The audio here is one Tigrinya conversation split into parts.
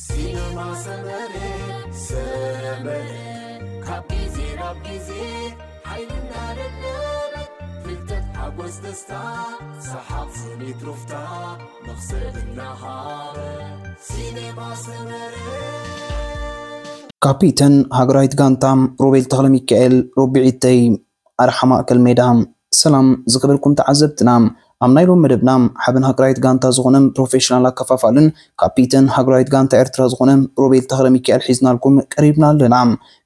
ሲነማ ሰመረ ሰመረ ካብ ግዜ ናብ ግዜ ሓይልና ደለበ ፍልጠት ሓጎስ ደስታ ሰሓቕ ስኒት ሩፍታ መኽሰብ እናሃበ ሲነማ ሰመረ ካፒተን ሃገራዊት ጋንታ ሮቤል ተኽለ ሚካኤል ሮቢዒተይ ኣርሓ ማእከል ሜዳ። ሰላም ዝኸበርኩም ተዓዘብትና፣ ኣብ ናይ ሎም መደብና ሓበን ሃገራዊት ጋንታ ዝኾነ ፕሮፌሽናል ኣከፋፋልን ካፒተን ሃገራዊት ጋንታ ኤርትራ ዝኾነ ሮቤል ተኽለ ሚካኤል ሒዝናልኩም ቀሪብና ኣለና።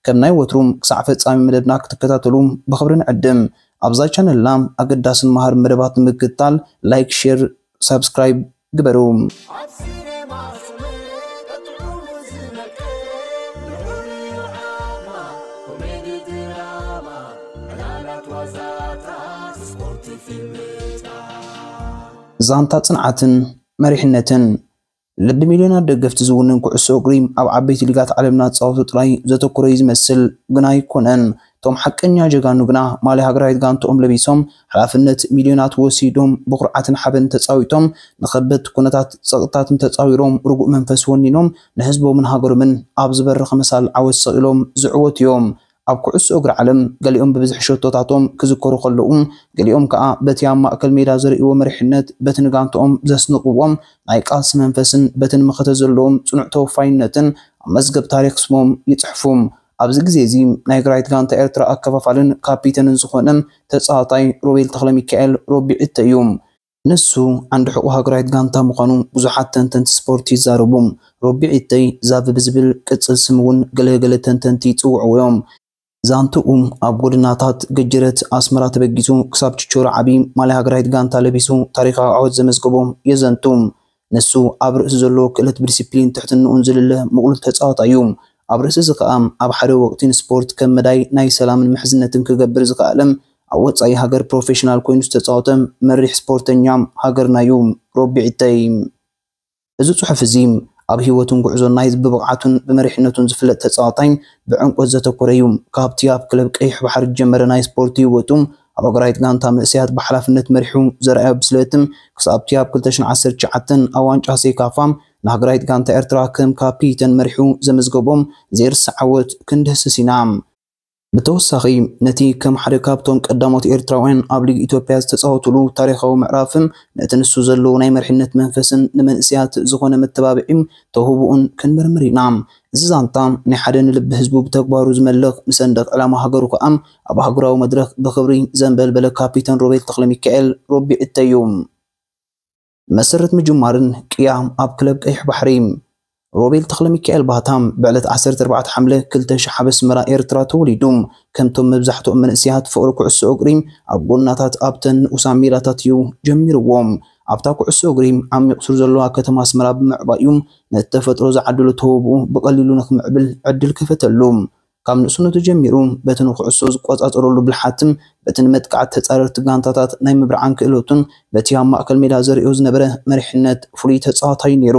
ከም ናይ ወትሩ ክሳዕ ፈጻሚ መደብና ክትከታተሉ ብኽብሪ ንዕድም። ኣብዛ ቻነልና ኣገዳስን መሃርን መደባት ንምክትታል ላይክ፣ ሼር፣ ሳብስክራይብ ግበሩ። ኣብ ሲኔማ ዝመረ ጥዑሙ ዝመቀ ልዑል ዓማ ኮሜዲ ድራማ ዕላላት ዋዛታት ስፖርት ፊልምታት ዛንታ ጽንዓትን መሪሕነትን ልቢ ሚልዮናት ደገፍቲ ዝውንን ኩዕሶ እግሪ ኣብ ዓበይቲ ሊጋት ዓለምና ዝጻወቱ ጥራይ ዘተኮረ እዩ ዝመስል፣ ግና ኣይኮነን። እቶም ሓቀኛ ጀጋኑ ግና ማልያ ሃገራዊት ጋንትኦም ለቢሶም ሓላፍነት ሚልዮናት ወሲዶም ብኩርዓትን ሓበን ተጻዊቶም ንኸበድቲ ኩነታት ጸቕጥታትን ተጻዊሮም ርጉእ መንፈስ ወኒኖም ንህዝቦምን ሃገሮምን ኣብ ዝበርኽ መሳል ዓወት ሰቒሎም ዝዕወቱ እዮም። ኣብ ኩዕሶ እግሪ ዓለም ገሊኦም ብብዝሒ ሸቶታቶም ክዝከሩ ከለዉ፣ ገሊኦም ከኣ በቲ ኣብ ማእከል ሜዳ ዘርእይዎ መሪሕነት፣ በቲ ንጋንትኦም ዘስንቕዎም ናይ ቃልሲ መንፈስን በቲ ንመኸተ ዘለዎም ጽኑዕ ተወፋይነትን ኣብ መዝገብ ታሪኽ ስሞም ይጽሕፉ። ኣብዚ ግዜ እዚ ናይ ግራይት ጋንታ ኤርትራ ኣከፋፋልን ካፒተንን ዝኾነ ተጻዋታይ ሮቤል ተኽለሚካኤል ሮቢዒተ እዩ። ንሱ ዓንዲ ሕቖ ሃገራዊት ጋንታ ምዃኑ ብዙሓት ተንተንቲ ስፖርት ይዛረቡ። ሮቢዒተይ ዛቭ ብዝብል ቅጽል ስም እውን ገለ ገለ ተንተንቲ ይጽውዕዎ እዮም። ዛንትኡ ኣብ ጎደናታት ገጀረት ኣስመራ ተበጊሱ ክሳብ ችቾሮ ዓቢ ማልያ ሃገራዊት ጋንታ ለቢሱ ታሪኻዊ ዓወት ዘመዝገቦ የዘንቱ። ንሱ ኣብ ርእሱ ዘለዎ ክእለት ብዲሲፕሊን ትሕትንኡን ዝልለ ምቕሉል ተጻዋታይ እዩ። ኣብ ርእሲ እዚ ከኣ ኣብ ሓደ ወቕቲ ንስፖርት ከም መዳይ ናይ ሰላምን ምሕዝነትን ክገብር ዝኸኣለ ኣብ ወጻኢ ሃገር ፕሮፌሽናል ኮይኑ ዝተጻወተ መሪሕ ስፖርተኛ ሃገርና እዩ ሮቢዒተይ። እዚ ጽሑፍ እዚ ኣብ ህይወቱን ጉዕዞን ናይ ብብቕዓቱን ብመሪሕነቱን ዝፍለጥ ተጻዋታይ ብዕምቆት ዘተኮረ እዩ። ካብቲ ኣብ ክለብ ቀይሕ ባሕሪ ዝጀመረ ናይ ስፖርት ህይወቱ ኣብ ሃገራዊት ጋንታ መንእሰያት ብሓላፍነት መሪሑ ዘርኣዮ ብስለትን ክሳብቲ ኣብ ክልተ ሽሕን ዓሰርተ ትሽዓተን ኣብ ዋንጫ ሴካፋ ንሃገራዊት ጋንታ ኤርትራ ከም ካፒተን መሪሑ ዘመዝገቦም ዘይርሳዕ ዓወት ክንድህስስ ኢና። ብተወሳኺ ነቲ ከም ሓደ ካብቶም ቀዳሞት ኤርትራውያን ኣብ ሊግ ኢትዮጵያ ዝተጻወቱሉ ታሪኻዊ ምዕራፍን ነቲ ንሱ ዘለዎ ናይ መሪሕነት መንፈስን ንመንእሰያት ዝኾነ መተባብዒ ተውህቦኡን ክንምርምር ኢና። እዚ ዛንታ ናይ ሓደ ንልቢ ህዝቡ ብተግባሩ ዝመልኽ ንሰንደቕ ዕላማ ሃገሩ ከኣ ኣብ ኣህጉራዊ መድረኽ ብኽብሪ ዘንበልበለ ካፒተን ሮቤል ተኽለሚካኤል ሮቢዒተ እዩ። መሰረት ምጅማርን ቅያ ኣብ ክለብ ቀይሕ ባሕሪ። ሮቤል ተኽለሚካኤል ባህታ ብዕለት ዓሰርተ ኣርባዕተ ሓምለ ክልተ ሽሕ ኣብ ኣስመራ ኤርትራ ተወሊዱ። ከምቶም መብዛሕትኦም መንእሰያት ፍቕሪ ኩዕሶ እግሪ ኣብ ጎናታት ኣብተን ንኡሳን ሜዳታት እዩ ጀሚርዎ። ኣብታ ኩዕሶ እግሪ ዓሚቕ ሱር ዘለዋ ከተማ ኣስመራ ብምዕባዩ ነቲ ተፈጥሮ ዝዓደሎ ተውህቦኡ ብቐሊሉ ንኽምዕብል ዕድል ከፈተሉ። ካብ ንእስነቱ ጀሚሩ በቲ ንኩዕሶ ዝቆጻጸረሉ ብልሓትን በቲ ንመጥቃዕቲ ተጻረርቲ ጋንታታት ናይ ምብርዓን ክእለቱን በቲ ኣብ ማእከል ሜዳ ዘርእዮ ዝነበረ መሪሕነት ፍሉይ ተጻዋታይ ነይሩ።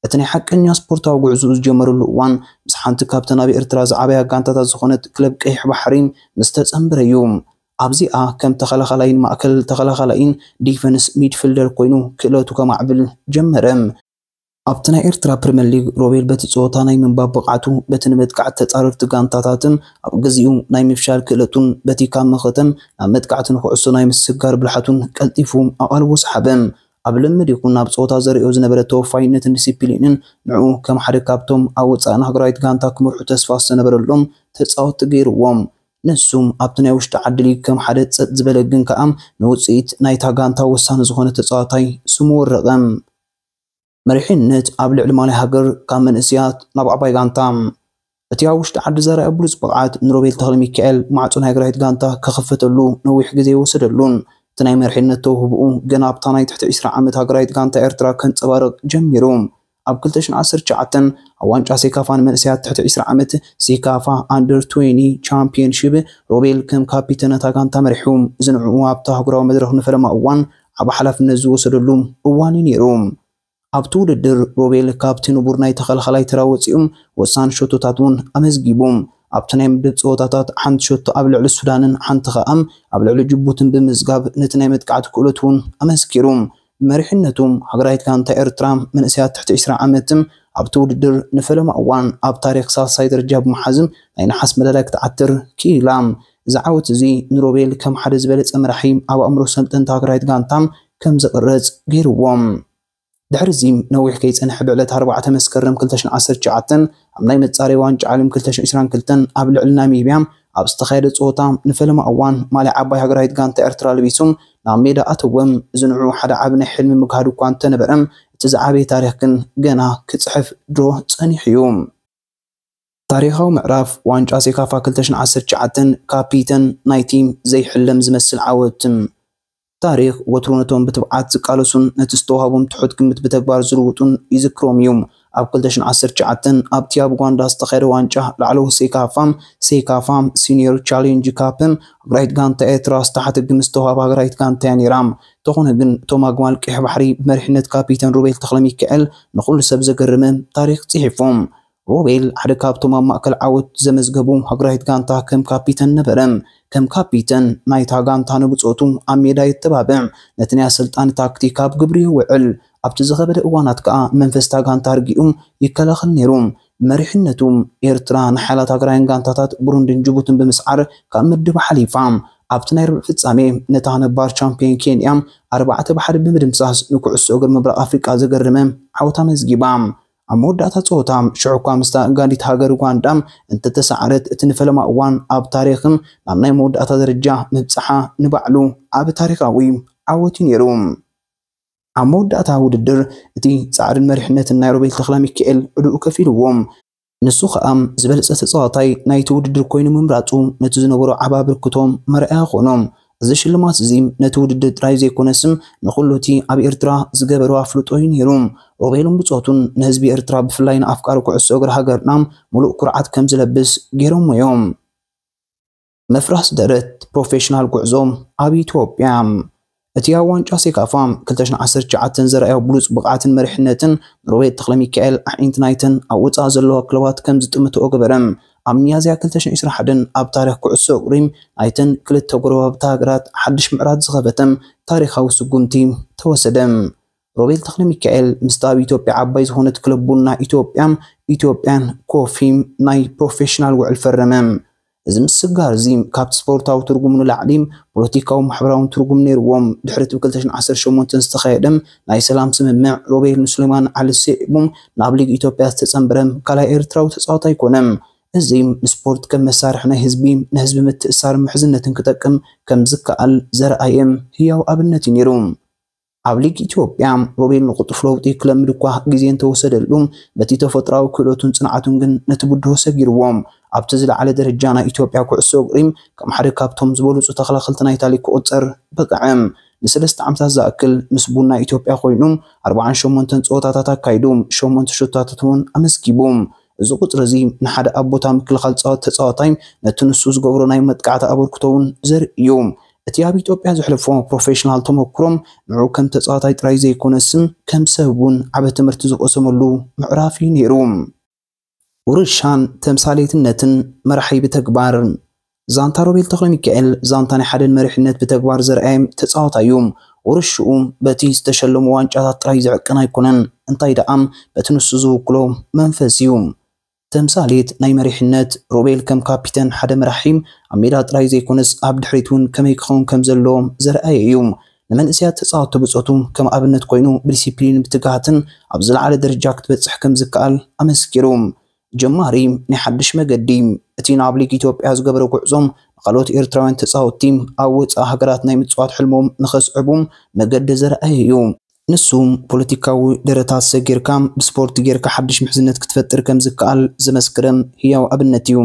እቲ ናይ ሓቀኛ ስፖርታዊ ጉዕዞኡ ዝጀመረሉ እዋን ምስ ሓንቲ ካብተን ኣብ ኤርትራ ዝዓበያ ጋንታታት ዝኾነት ክለብ ቀይሕ ባሕሪ ምስ ተጸንበረ እዩ። ኣብዚኣ ከም ተኸላኻላይን ማእከል ተኸላኻላይን ዲፈንስ ሚድፊልደር ኮይኑ ክእለቱ ከማዕብል ጀመረ። ኣብቲ ናይ ኤርትራ ፕሪምየር ሊግ ሮቤል በቲ ጸወታ ናይ ምንባብ ብቕዓቱ በቲ ንመጥቃዕቲ ተጻረርቲ ጋንታታትን ኣብ ግዜኡ ናይ ምፍሻል ክእለቱን በቲ ካብ መኸተን ናብ መጥቃዕቲ ንኩዕሶ ናይ ምስግጋር ብልሓቱን ቀልጢፉ ኣቓልቦ ሰሓበ። ኣብ ልምድ ይኹን ኣብ ጸወታ ዘርእዮ ዝነበረ ተወፋይነትን ዲሲፕሊንን ንዕኡ ከም ሓደ ካብቶም ኣብ ወጻኢ ንሃገራዊት ጋንታ ክመርሑ ተስፋ ዝተነበረሎም ተጻወትቲ ገይርዎም። ንሱ ኣብቲ ናይ ውሽጢ ዓዲ ሊግ ከም ሓደ ጸጥ ዝበለ ግን ከኣ ንውጽኢት ናይታ ጋንታ ወሳኒ ዝኾነ ተጻዋታይ ስሙ ወረቐ። መሪሕነት ኣብ ልዕሊ ማልያ ሃገር ካብ መንእሰያት ናብ ዓባይ ጋንታ። እቲ ኣብ ውሽጢ ዓዲ ዘርኣዮ ብሉጽ ብቕዓት ንሮቤል ተኽለሚካኤል ማዕጾ ናይ ሃገራዊት ጋንታ ክኽፈተሉ ነዊሕ ግዜ ኣይወሰደሉን። እቲ ናይ መሪሕነት ተውህቦኡ ገና ኣብታ ናይ ትሕቲ ዕስራ ዓመት ሃገራዊት ጋንታ ኤርትራ ከንጸባርቕ ጀሚሩ። ኣብ ክልተ ሽሕን ዓሰርተ ትሽዓተን ኣብ ዋንጫ ሴካፋ ንመንእሰያት ትሕቲ ዕስራ ዓመት ሴካፋ ኣንደር ትዌንቲ ቻምፒየንሺፕ ሮቤል ከም ካፒተን እታ ጋንታ መሪሑ። እዚ ንዕኡ ኣብቲ ኣህጉራዊ መድረኽ ንፈለማ እዋን ዓቢ ሓላፍነት ዝወሰደሉ እዋን እዩ ነይሩ። ኣብቲ ውድድር ሮቤል ካብቲ ንቡር ናይ ተኸላኻላይ ተራ ወጺኡ ወሳኒ ሸቶታት እውን ኣመዝጊቡ። ኣብቲ ናይ ምድብ ጸወታታት ሓንቲ ሸቶ ኣብ ልዕሊ ሱዳንን ሓንቲ ኸኣ ኣብ ልዕሊ ጅቡትን ብምዝጋብ ነቲ ናይ መጥቃዕቲ ክእለቱ እውን ኣመስኪሩ። ብመሪሕነቱ ሃገራዊት ጋንታ ኤርትራ መንእሰያት ትሕቲ ዕስራ ዓመት ኣብቲ ውድድር ንፈለማ እዋን ኣብ ታሪኽ ሳልሳይ ደረጃ ብምሓዝም ናይ ነሓስ መዳልያ ክትዓትር ክኢላ። እዚ ዓወት እዚ ንሮቤል ከም ሓደ ዝበለጸ መራሒ ኣብ ኣእምሮ ሰልጠንቲ ሃገራዊት ጋንታ ከም ዝቕረጽ ገይርዎም። ድሕሪ እዚ ነዊሕ ከይጸንሐ ብዕለት ኣርባዕተ መስከረም ክልተ ሽሕን ዓሰርተ ትሽዓተን ኣብ ናይ መጻረይ ዋንጫ ዓለም ክልተ ሽሕን ዕስራን ክልተን ኣብ ልዕሊ ናሚብያ ኣብ ዝተኻየደ ጸወታ ንፈለማ እዋን ማልያ ዓባይ ሃገራዊት ጋንታ ኤርትራ ለቢሶም ናብ ሜዳ ኣተዎም። እዚ ንዑ ሓደ ዓቢ ናይ ሕልሚ ምግሃድ እኳ እንተነበረ እቲ ዝዓበየ ታሪኽ ግን ገና ክጽሕፍ ድሮ ጸኒሑ እዩ። ታሪኻዊ ምዕራፍ ዋንጫ ሴካፋ ክልተ ሽሕን ዓሰርተ ትሽዓተን ካፒተን ናይቲ ዘይሕለም ዝመስል ዓወት። ታሪኽ ወትሩ ነቶም ብትብዓት ዝቃለሱን ነቲ ዝተዋህቦም ትሑት ግምት ብተግባር ዝልውጡን ይዝክሮም እዩ። ኣብ ክልተ ሽሕን ዓሰርተ ትሽዓተን ኣብቲ ኣብ ኡጋንዳ ዝተኻየደ ዋንጫ ላዕለዎት ሴካፋ፣ ሴካፋ ሲኒየር ቻሌንጅ ካፕ፣ ሃገራዊት ጋንታ ኤርትራ ዝተሓተ ግምት ዝተዋህባ ሃገራዊት ጋንታ እያ ነይራ። እንተኾነ ግን እቶም ኣግማል ቀይሕ ባሕሪ ብመሪሕነት ካፒተን ሩቤል ተኽለሚካኤል ንኹሉ ሰብ ዘገርመ ታሪኽ ጽሒፎም። ሮቤል ሓደ ካብቶም ኣብ ማእከል ዓወት ዘመዝገቡ ሃገራዊት ጋንታ ከም ካፒተን ነበረ። ከም ካፒተን ናይታ ጋንታ ንብጾቱ ኣብ ሜዳ የተባብዕ፣ ነቲ ናይ ኣሰልጣኒ ታክቲክ ኣብ ግብሪ የውዕል። ኣብቲ ዝኸበደ እዋናት ከኣ መንፈስታ ጋንታ ኣርጊኡ ይከላኸል ነይሩ። መሪሕነቱ ኤርትራ ንሓያላት ሃገራውያን ጋንታታት ብሩንድን ጅቡትን ብምስዓር ካብ ምድብ ሓሊፋ። ኣብቲ ናይ ርብዕ ፍጻሜ ነታ ነባር ቻምፒዮን ኬንያ ኣርባዕተ ብሓደ ብምድምሳስ ንኩዕሶ እግሪ ምብራቕ ኣፍሪቃ ዘገርመ ዓወት ኣመዝጊባ። ኣብ መወዳእታ ጸወታ ሽዑ እኳ ምስታ ጋንዲት ሃገር ኡጋንዳ እንተተሳዕረት እቲ ንፈለማ እዋን ኣብ ታሪኽም ናብ ናይ መወዳእታ ደረጃ ምብጻሓ ንባዕሉ ዓቢ ታሪኻዊ ዓወት እዩ ነይሩ። ኣብ መወዳእታ ውድድር እቲ ጻዕርን መሪሕነትን ናይ ሮቤል ተኽለሚካኤል ዕዱኡ ከፊልዎም። ንሱ ኸኣ ዝበለጸ ተጻዋታይ ናይቲ ውድድር ኮይኑ ምምራጹ ነቲ ዝነበሮ ዓቢ ኣበርክቶ መርኣያ ኾኖ። እዚ ሽልማት እዚ ነቲ ውድድር ጥራይ ዘይኮነስ ንኹሉ እቲ ኣብ ኤርትራ ዝገበሮ ኣፍልጦ እዩ ነይሩ። ሮቤልን ብጾቱን ንህዝቢ ኤርትራ ብፍላይ ንኣፍቃሪ ኩዕሶ እግሪ ሃገርና ምሉእ ኩርዓት ከም ዝለብስ ገይሮሞ እዮም። መፍራስ ደረት ፕሮፌሽናል ጉዕዞ ኣብ ኢትዮጵያ። እቲ ኣብ ዋንጫ ሴካፋ ክልተ ሽሕን ዓሰርተ ትሽዓተን ዘርኣዮ ብሉጽ ብቕዓትን መሪሕነትን ንሮቤል ተኽለሚካኤል ኣዒንቲ ናይተን ኣብ ወጻኢ ዘለዋ ክለባት ከም ዝጥምትኦ ገበረ። ኣብ ሚያዝያ ክልተ ሽሕን ዕስራን ሓደን ኣብ ታሪኽ ኩዕሶ እግሪ ናይተን ክልተ ጎረባብቲ ሃገራት ሓድሽ ምዕራፍ ዝኸፈተ ታሪኻዊ ስጉምቲ ተወሰደ። ሮቤል ተኽለሚካኤል ምስታ ኣብ ኢትዮጵያ ዓባይ ዝኾነት ክለብ ቡና ኢትዮጵያ፣ ኢትዮጵያን ኮፊ ናይ ፕሮፌሽናል ውዕል ፈረመ። እዚ ምስግጋር እዚ ካብቲ ስፖርታዊ ትርጉሙ ንላዕሊ ፖለቲካዊ ማሕበራውን ትርጉም ነይርዎ። ድሕሪ እቲ ብ ክልተ ሽሕን ዓሰርተ ሸሞንተን ዝተኻየደ ናይ ሰላም ስምምዕ ሮቤል ንሱሌማን ዓሊ ስዒቡ ናብ ሊግ ኢትዮጵያ ዝተጸንበረ ካልኣይ ኤርትራዊ ተጻዋታይ ኮነ። እዚ ንስፖርት ከም መሳርሒ ናይ ህዝቢ፣ ንህዝቢ ምትእሳር ምሕዝነትን ክጠቅም ከም ዝከኣል ዘርኣየ ህያው ኣብነት እዩ ነይሩ። ኣብ ሊግ ኢትዮጵያ ሮቤል ንቕልጡፍ ለውጢ ክለምድ እኳ ግዜ እንተወሰደሉ፣ በቲ ተፈጥሮኣዊ ክእለቱን ጽንዓቱን ግን ነቲ ብድሆ ሰጊርዎ። ኣብቲ ዝለዓለ ደረጃ ናይ ኢትዮጵያ ኩዕሶ እግሪ ከም ሓደ ካብቶም ዝበለጹ ተኸላኸልቲ ናይታ ሊግ ክቑጸር በቕዐ። ንሰለስተ ዓመታት ዝኣክል ምስ ቡና ኢትዮጵያ ኮይኑ ኣርባዓን ሸሞንተን ጸወታታት ኣካይዱ፣ ሸሞንተ ሸቶታት እውን ኣመዝጊቡ። እዚ ቁጽሪ እዚ ንሓደ ኣብ ቦታ ምክልኻል ጸወት ተጻዋታይ ነቲ ንሱ ዝገብሮ ናይ መጥቃዕቲ ኣበርክቶ እውን ዘርኢ እዩ። እቲ ኣብ ኢትዮጵያ ዘሕለፎ ፕሮፌሽናል ተመክሮ ንዑ ከም ተጻዋታይ ጥራይ ዘይኮነስ ከም ሰብ እውን ዓቢ ትምህርቲ ዝቐሰመሉ ምዕራፍ እዩ ነይሩ። ውርሻን ተምሳሌትነትን መራሒ ብተግባር። ዛንታ ሮቤል ተኽለሚካኤል ዛንታ ናይ ሓደን መሪሕነት ብተግባር ዘርኣየ ተጻዋታይ እዩ። ውርሽኡ በቲ ዝተሸለሞ ዋንጫታት ጥራይ ዝዕቀን ኣይኮነን፣ እንታይ ደኣ በቲ ንሱ ዝውክሎ መንፈስ እዩ። ተምሳሌት ናይ መሪሕነት። ሮቤል ከም ካፒተን ሓደ መራሒ ኣብ ሜዳ ጥራይ ዘይኮነስ ኣብ ድሕሪት እውን ከመይ ክኸውን ከም ዘለዎ ዘርኣየ እዩ። ንመንእሰያት ተጻወትቲ ብጾቱ ከም ኣብነት ኮይኑ ብዲሲፕሊን ብትግሃትን ኣብ ዝለዓለ ደረጃ ክትበጽሕ ከም ዝከኣል ኣመስኪሩ። ጀማሪ ናይ ሓድሽ መገዲ። እቲ ናብ ሊግ ኢትዮጵያ ዝገበረ ጉዕዞ ንኻልኦት ኤርትራውያን ተጻወትቲ ኣብ ወጻኢ ሃገራት ናይ ምጽዋት ሕልሞም ንኸስዕቡ መገዲ ዘርኣየ እዩ። ንሱ ፖለቲካዊ ደረታት ሰጊርካ ብስፖርት ጌርካ ሓድሽ ምሕዝነት ክትፈጥር ከም ዝከኣል ዘመስክረ ህያው ኣብነት እዩ።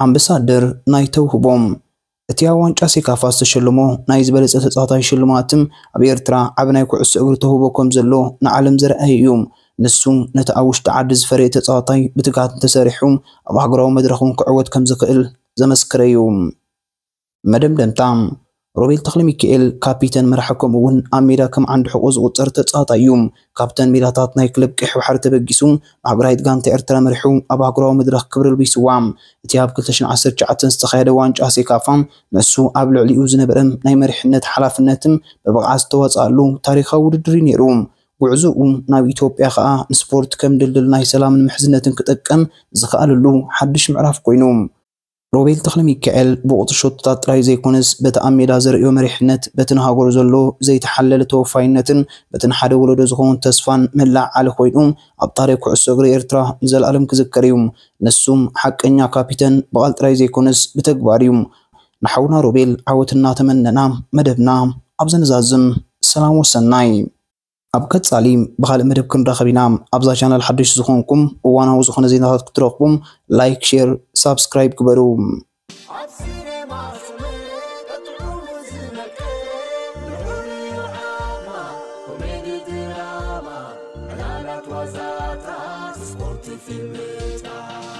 ኣምባሳደር ናይ ተውህቦ። እቲ ኣብ ዋንጫ ሴካፋ ዝተሸለሞ ናይ ዝበለጸ ተጻዋታይ ሽልማት ኣብ ኤርትራ ዓቢ ናይ ኩዕሶ እግሪ ተውህቦ ከም ዘሎ ንዓለም ዘርኣየ እዩ። ንሱ ነቲ ኣብ ውሽጢ ዓዲ ዝፈረየ ተጻዋታይ ብትግሃት እንተሰሪሑ ኣብ ሃገራዊ መድረኽ እውን ክዕወት ከም ዝኽእል ዘመስከረ እዩ። መደምደምታ። ሮቤል ተኽለሚካኤል ካፒተን መራሒ ከምኡ እውን ኣብ ሜዳ ከም ዓንዲ ሕቖ ዝቑጸር ተጻዋታይ እዩ። ካብተን ሜዳታት ናይ ክለብ ቀይሕ ባሕሪ ተበጊሱ ንሃገራዊት ጋንታ ኤርትራ መሪሑ ኣብ ኣህጉራዊ መድረኽ ክብሪ ልቢስዋ። እቲ ኣብ ክልተ ሽሕን ዓሰርተ ትሽዓተን ዝተኻየደ ዋንጫ ሴካፋ ንሱ ኣብ ልዕሊኡ ዝነበረ ናይ መሪሕነት ሓላፍነትን ብብቕዓት ዝተዋጽኣሉ ታሪኻዊ ውድድር እዩ ነይሩ። ጉዕዞኡ ናብ ኢትዮጵያ ከኣ ንስፖርት ከም ድልድል ናይ ሰላምን ምሕዝነትን ክጠቀም ዝኸኣለሉ ሓድሽ ምዕራፍ ኮይኑ። ሮቤል ተኽለሚካኤል ብቑጽሪ ሸቶታት ጥራይ ዘይኮነስ፣ በቲ ኣብ ሜዳ ዘርእዮ መሪሕነት፣ በቲ ንሃገሩ ዘሎ ዘይተሓለለ ተወፋይነትን በቲ ንሓደ ወለዶ ዝኸውን ተስፋን መለዓዓሊ ኮይኑ፣ ኣብ ታሪኽ ኩዕሶ እግሪ ኤርትራ ንዘለኣለም ክዝከር እዩ። ንሱ ሓቀኛ ካፒተን ብቓል ጥራይ ዘይኮነስ ብተግባር እዩ። ንሓውና ሮቤል ዓወት እናተመነና መደብና ኣብዚ ንዛዝም። ሰላም ወሰናይ። ኣብ ቀጻሊ ብኻልእ መደብ ክንራኸብ ኢና። ኣብዛ ቻናል ሓደሽቲ ዝኾንኩም እዋናዊ ዝኾነ ዜናታት ክትረኽቡ ላይክ፣ ሼር፣ ሳብስክራይብ ግበሩ። ኣብ ሲኔማ ዝመልከት ንዑ ዓማ ኮሜዲ ድራማ ዕላላት ዋዛታት ስፖርት ፊልምታት